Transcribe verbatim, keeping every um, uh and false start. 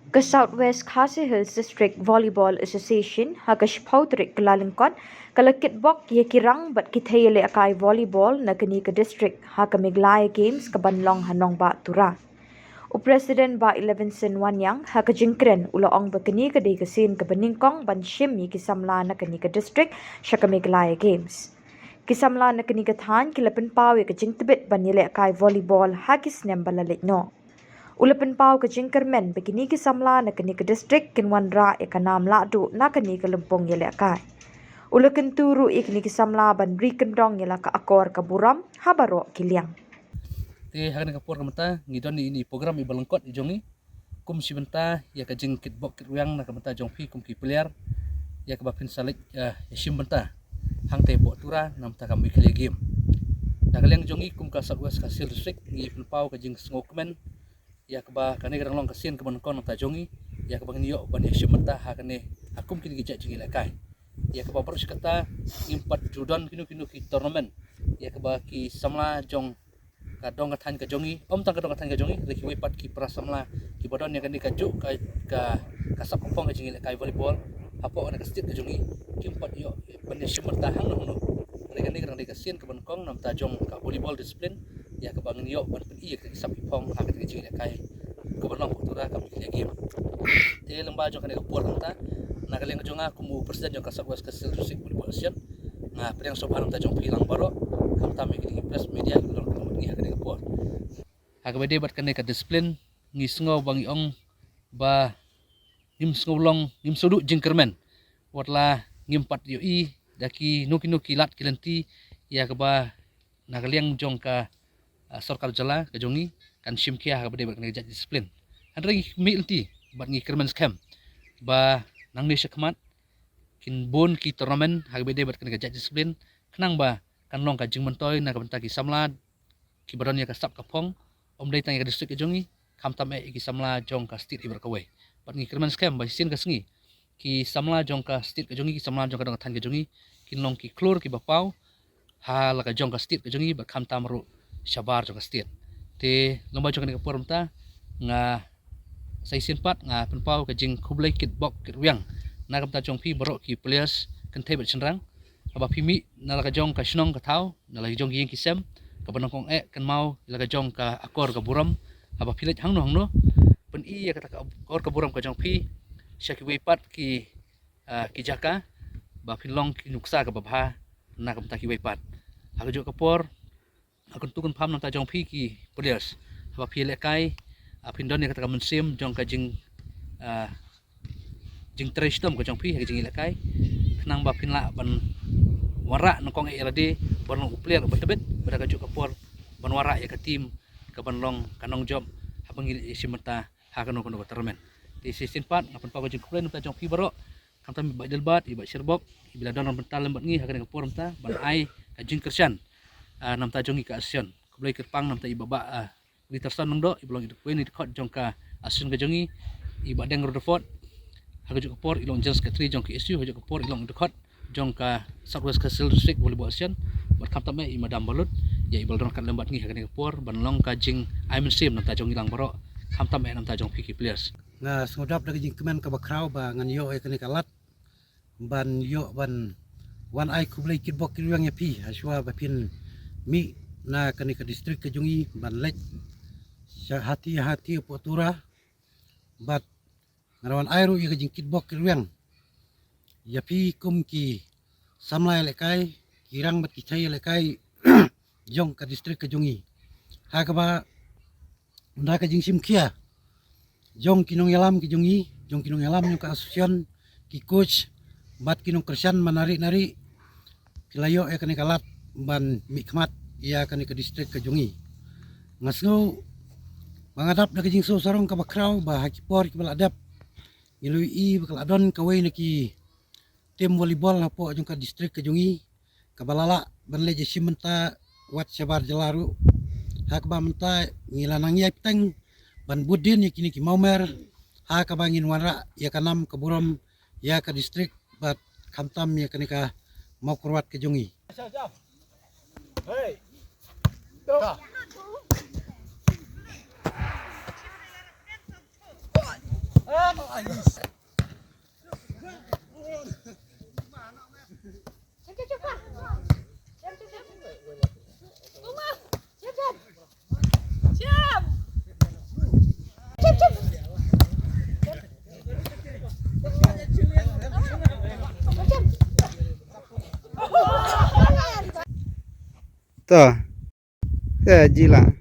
Ka South West Khasi Hills District Volleyball Association ha ka shiphew tarik Kyllalyngkot ka la kitbok ïa ki rang bad ki thei ïalehkai volleyball na kane ka district ha ka Meghalaya Games ka ban long ha Nongbah Tura. U President Bah Levinson Wanniang ha ka jingkren u la ong ba kane ka dei ka sien ka banyngkong ban shim ïa ki samla na kane ka district sha ka Meghalaya Games. Ki samla na kane ka thaiñ ki la pynpaw ïa ka jingtbit ban ïalehkai volleyball ha ki snem ba la leit noh. U la pynpaw ka jingkyrmen ba kine ki samla na kane ka district kin wanrah ïa ka nam lahduh na kane ka lympung ïalehkai. U la kyntu ruh ïa kine ki samla ban ri kyndong ïa la ka akor ka burom ha baroh ki liang. Te ha kane ka por ka mynta ngi don ïa ine i program iba lyngkot i jong ngi kum shi bynta ïa ka jingkitbok kitrwiang na ka bynta jong phi kum ki player, ïa kaba phin sa leit, eh, ïa shim bynta hangta hapoh Tura na ka bynta ka Meghalaya Game. Na ka liang jong ngi kum ka South West Khasi Hills District ngi pynpaw ka jingsngewkmen ïa kaba kane ka dang long ka sien kaba nyngkong na ka bynta jong ngi ïa kaba ngin ïoh ban ïa shim bynta ha kane ha kum kine ki jait jingïalehkai. Ïa kaba baroh shi katta ngim pat ju don kino kino ki tournament ïa kaba ki samla jong ka dong ka thaiñ ka jong ngi, ym tang ka dong ka thaiñ ka jong ngi, hynrei kiwei pat ki para samla kiba don ïa kane kajuh ka, ka, ka sap ka phong ka jingïalehkai volleyball hapoh kane ka state ka jong ngi kim pat ïoh ban ïa shim bynta hangno hangno. Hynrei kane ka dang dei ka sien kaba nyngkong na ka bynta jong ka volleyball discipline ïa kaba ngin ïoh ban pyni ïa ka sap ka phong ha kane ka jingïalehkai kaba long hapoh Tura ka Meghalaya Game. Te lyngba jong kane ka por mynta na ka liang jong nga kum u president jong ka South West Khasi Hills District Volleyball Association nga pdiang sngewbha na ka bynta jong phi lang baroh khamtam ïa kine ki press media kiba don kyrpang bad ngi ha kane ka por. Ha kaba ïadei bad kane ka discipline ngi sngew ba ngi ong ba ngim sngew long, ngim sngew duh jingkyrmen wat la ngim pat ïohi da kino kino ki lad ki lynti ïa kaba na ka liang jong ka, ah, sorkar jylla ka jong ngi kan shim khia ha kaba ïadei bad kane ka jait discipline. Hynrei ngi mih lynti bad ngi kyrmen skhem ba nangne shakhmat kin bun ki tournament ha kaba ïadei bad kane ka jait discipline khnang ba kan long ka jingmyntoi na ka bynta ki samla kiba don ïa ka sap ka phong, ym dei tang ïa ka district ka jong ngi, khamtam eh ïa ki samla jong ka state baroh kawei. Bad ngi kyrmen skhem ba shisien ka sngi ki samla jong ka state ka jong ngi, ki samla jong ka dong ka thaiñ ka jong ngi kin long ki khlur kiba paw ha la ka jong ka state ka jong ngi bad khamtam ruh shabar jong ka state. Te lyngba jong kane ka por mynta nga sa shisien pat nga pynpaw ka jingkhublei kitbok kitrwiang na ka bynta jong phi baroh ki players kynthei bad shynrang haba phi mih na la ka jong ka shnong ka thaw na la ka jong ki ïing ki sem kaba nyngkong eh kynmaw la ka jong ka akor ka burom haba phi leit hangno hangno pyni ïa kata ka akor ka burom ka jong phi sha kiwei pat ki, ah, ki jaka ba phin long ki nuksa kaba bha na ka bynta kiwei pat. Ha kajuh ka por nga kyntu kynpham na ka bynta jong phi ki players haba phi ïalehkai, ah, phin don ïa kata ka mynsiem jong ka jing, ah, jingtrei shitom ka jong phi ha ka jingïalehkai khnang ba phin lah ban wanrah nyngkong eh ïa lade ban long u player uba tbit bad ha kajuh ka por ban wanrah ïa ka team kaban long ka nongjop haba ngi leit ïa shim bynta ha kano kano ka tournament. Te shisien pat nga pynpaw ka jingkhublei na ka bynta jong phi baroh khamtam i Bah Dilbert, i Bah Shirbok iba la don ryngkat lem bad ngi ha kane ka por mynta ban ai ka jingkyrshan, ah, na ka bynta jong ngi ka association. Khublei kyrpang na ka bynta i Bah, Bah, ah, Ritharson Lyngdoh iba long i dkhot, i dkhot jong ka association ka jong ngi, i Bah Deng Rutherford ha kajuh ka por i long general secretary jong ka S U, ha kajuh ka por i long i dkhot jong ka South West Khasi Hills District Volleyball Association, bad khamtam eh i Madam Balut ïa iba la don ryngkat lem bad ngi ha kane ka por ban long ka jingai mynsiem na ka bynta jong ngi lang baroh khamtam eh na ka bynta jong phi ki players. Nga sngewdap da ka jingkmen kaba khraw ba ngan ïoh ïa kane ka lad ban ïoh ban wan ai khublei kitbok kitrwiang ïa phi ha shuwa ba phin mih na kane ka district ka jong ngi ban leit sha hati hati hapoh Tura bad ngan wan ai ruh ïa ka jingkitbok kitrwiang ïa phi kum ki samla ïalehkai, ki rang bad ki thei ïalehkai jong ka district ka jong ngi. Ha kaba na ka jingshim khia jong ki nongïalam ki jong ngi, jong ki nongïalam jong ka association, ki coach bad ki nongkyrshan manari nari ki la ïoh ïa kane ka lad ban mihkhmat ïa kane ka district ka jong ngi. Nga sngew ba nga dap da ka jingsngew sarong kaba khraw ba ha ki por kiba la dep ngi la ïohi ba ka la don kawei na ki team volleyball hapoh jong ka district ka jong ngi kaba la lah ban leit ïa shim bynta wat shabar jylla ruh. Ha kaba mynta ngi la nang ïai bteng ban bud dien ïa kine ki mawmer ha kaba ngin wanrah ïa ka nam ka burom ïa ka district bad khamtam ïa kane ka mawkyrwat ka jong ngi. To. Te jila.